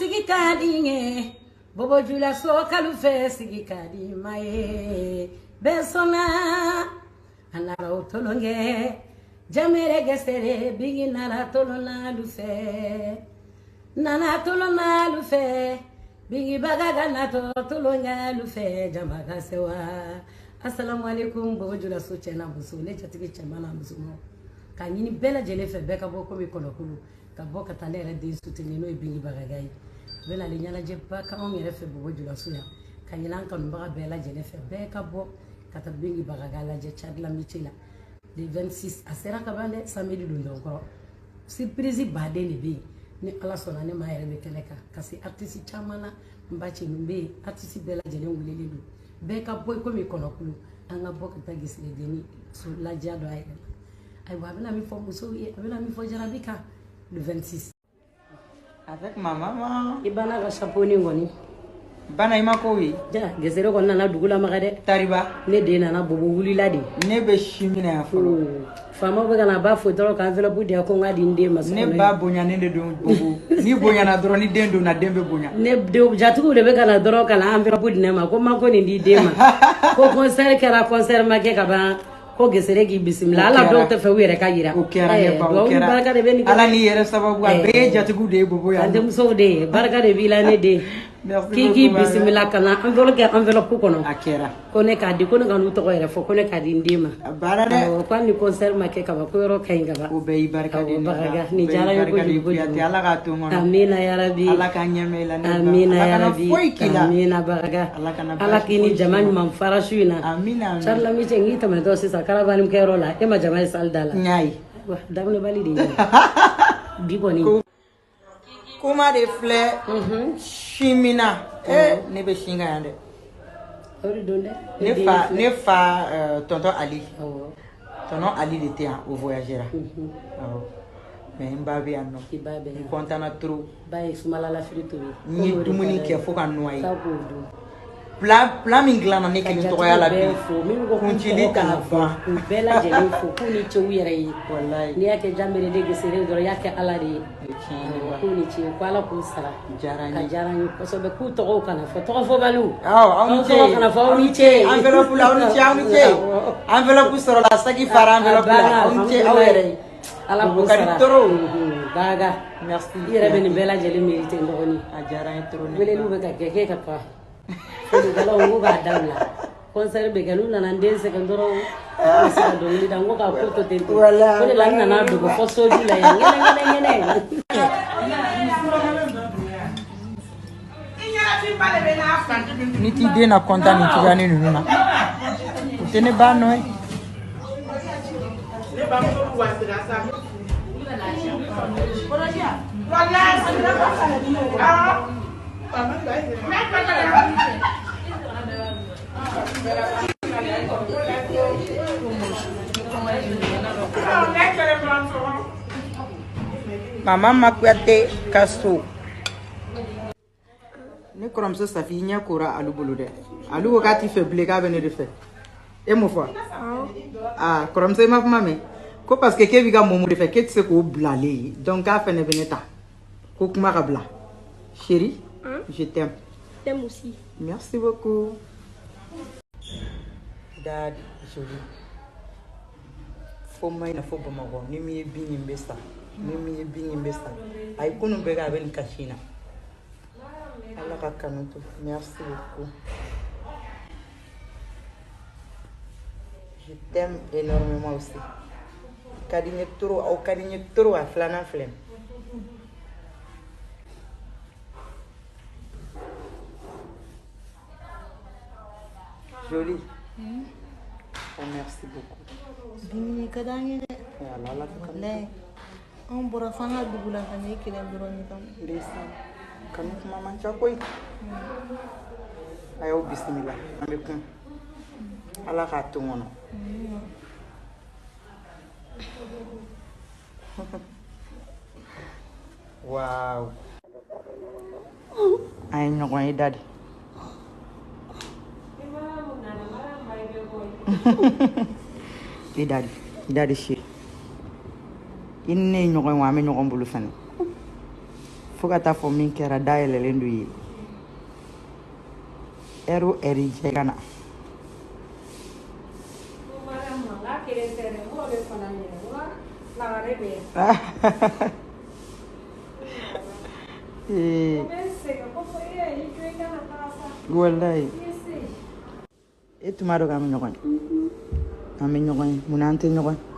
sigi ka di n ye Bobo Julaso kalu fɛ sigi ka di ma ye bɛɛ sɔnna a nana o tolonkɛ jamere gesere bigi nana tolonnalu fɛ nana tolonnalu fɛ bigi baga natɔ tolonkɛlu fɛ jama ka sewa. Assalamu alaikum Bobo Julaso cɛ n'a muso, ne jatigi cɛman n'a musoman, k'a ɲini bɛɛ lajɛlen fɛ bɛɛ ka bɔ komi kɔnɔkulu ka bɔ ka taa ne yɛrɛ den soutenir n'o ye Bingi Bagaga ye. A bɛ nalen ɲɛnajɛba kɛ anw yɛrɛ fɛ Bobo Julaso yan, ka ɲini an kanubaga bɛɛ lajɛlen fɛ bɛɛ ka bɔ ka taa Bingi Bagaga lajɛ Tchad l'amitié la le 26. A sera ka ban dɛ, samedi don dɔn kɔrɔ surprise baden de bɛ yen ni Ala sɔnna ne ma yɛrɛ bɛ kɛnɛ kan ka se artiste caman na. N ba cɛ ninnu bɛ yen, artiste bɛɛ lajɛlen welelen don, bɛɛ ka bɔ komi kɔnɔkulu, an ka bɔ ka taa Gesiredenni so ladiya dɔ a yɛrɛ la. Ayiwa, a bɛna min fɔ musow ye, a bɛna min fɔ jarabi kan le 26. Avec ma maman. I banna ka chapeau ni kɔni. Bana i ma ko ye. Ja gesere kɔni nana dugu lamaga dɛ. Tariba. Ne den nana Bobo wulila de. Ne bɛ si minɛ yan fɔlɔ. Faamaw bɛ ka na ba fo dɔrɔn ka enveloppe di yan ko n k'a di n den ma. Ne ba bonyanen de don Bobo. Ni bonyana dɔrɔn ni den donna den bɛ bonya. Ne denw jatigiw de bɛ ka na dɔrɔn ka na enveloppe di ne ma ko ma ko nin di den ma. Ko concert kɛra concert ma kɛ ka ban. Ko gesere k'i bisimila ala dɔw tɛ fɛ u yɛrɛ ka yira. O kɛra ne ba, o kɛra. Barika de bɛ nin. Ala n'i yɛrɛ sababu, a bɛɛ ye jatigiw de ye Bobo yan. An denmusow de ye, barika de b'i la ne den. K'i k'i bisimila ka na enveloppe kɛ enveloppe kɔnɔ. A kɛra. Ko ne k'a di, ko ne ka n'u tɔgɔ yɛrɛ fɔ, ko ne k'a di n den ma. A baara dɛ. Ko hali ni concert ma kɛ ka ban, ko yɔrɔ ka ɲi ka ban. O bɛɛ y'i barika de ye. Bagaga nin diyara n ye kojugu kojugu. Ala k'a to n kɔnɔ. Amina yarabi. Ala k'a ɲɛmɛ i la ne ba. Amina yarabi. Foyi k'i la. Amina bagaga. Ala kana Ala k'i ni jama ɲuman fara su in na. Amina amina. Charles Lamicɛ n k'i tɛmɛtɔ sisan caravane kɛyɔrɔ la, e ma jama ye salle da la. N y'a ye. Wa daminɛbali de ye. Bi kɔni. Kuma de filɛ. Simina. Ne bɛ sin ka yan dɛ. O de don dɛ. Ne fa tonton Ali. Tonton Ali de tɛ yan, o voyagera. Awɔ. Mais n ba bɛ yan nɔ. I ba bɛ yan. N content na trop. Ba ye sumala lafiri tobi. N ye dumuni kɛ fo ka noyer. K'a k'o dun. Plan min dilanna ne kelen tɔgɔya la bi. Kuncili t'a ban. K'u bɛɛ lajɛlen fo k'u ni ce u yɛrɛ ye. Walayi. N'i y'a kɛ Jamere de Gesere dɔrɔn i y'a kɛ Ala de ye. K'u ni ce, ko Ala k'u sara. Diyara n ye. A diyara n ye kosɛbɛ, k'u tɔgɔw kana fɔ, tɔgɔ fɔbaliw. Awɔ, aw ni ce. Tɔgɔ kana fɔ, aw ni ce. Enveloppe la, aw ni ce, aw ni ce. Enveloppe sɔrɔla, saki fara enveloppe la. Aw ni ce aw yɛrɛ ye. Ala k'u sara. Trop. Baga. Merci. I yɛrɛ bɛ nin bɛɛ lajɛlen mérité n dɔgɔnin. A diyara n ye trop. Weleliw bɛ ka kɛ k'e ka taa. Folikɛlaw n ko k'a dabila. Concert bɛ kɛ n'u nana n den sɛgɛn dɔrɔn u bɛ se ka dɔnkili da, n ko k'a ko to ten ten. O de la n nana dogo fɔ soju la yan ŋɛnɛ ŋɛnɛ ŋɛnɛ. Ni t'i den na content nin cogoya ni ninnu na, o tɛ ne ba nɔ ye. Mama Makuyate ka so. Ne kɔrɔmuso Safi, i ɲɛ kora Alu bolo dɛ. Alu ko k'a t'i fɛ bilen, k'a bɛ ne de fɛ. E m'o fɔ? Aa kɔrɔmuso, i ma kuma mɛn? Ko parce que k'e b'i ka momo de fɛ, k'e tɛ se k'o bila ale ye. Donc k'a fɛnɛ bɛ ne ta. Ko kuma ka bila. Chérie, je t'aime. T'aime aussi. Merci beaucoup. Dad, joli. Fo ma ina fo Bamakɔ, ni min ye bin ye n bɛ sa. Ni min ye bin ye n bɛ sa. Ayi, kunun bɛɛ kɛ a bɛ nin kasi in na. Ala ka kanu to. Merci beaucoup. Je t'aime énormément aussi. Ka di n ye trop, aw ka di n ye trop, a filanan filɛ nin. Joli. Oh, merci beaucoup. Dumuni ka d'an ye dɛ. Ala ala ka kanu. Walayi. Anw bɔra f'an ka dugu la ka na e kelen dɔrɔn de kama. Ndeysaan. Kanu kuma man ca koyi. A y'aw bisimila. An bɛ kun. Ala k'a to n kɔnɔ. Waaw. An ye ɲɔgɔn ye dadi. I dadi, i dadi chérie. I ni ne ye ɲɔgɔn ye wa an bɛ ɲɔgɔn bolo fɛnɛ. Fo ka taa fɔ min kɛra da yɛlɛlen don ye. Ɛri o ɛri jɛ ka na. Walayi. E tun b'a dɔn k'an bɛ ɲɔgɔn ye. An bɛ ɲɔgɔn ye. Munna an tɛ ɲɔgɔn ye?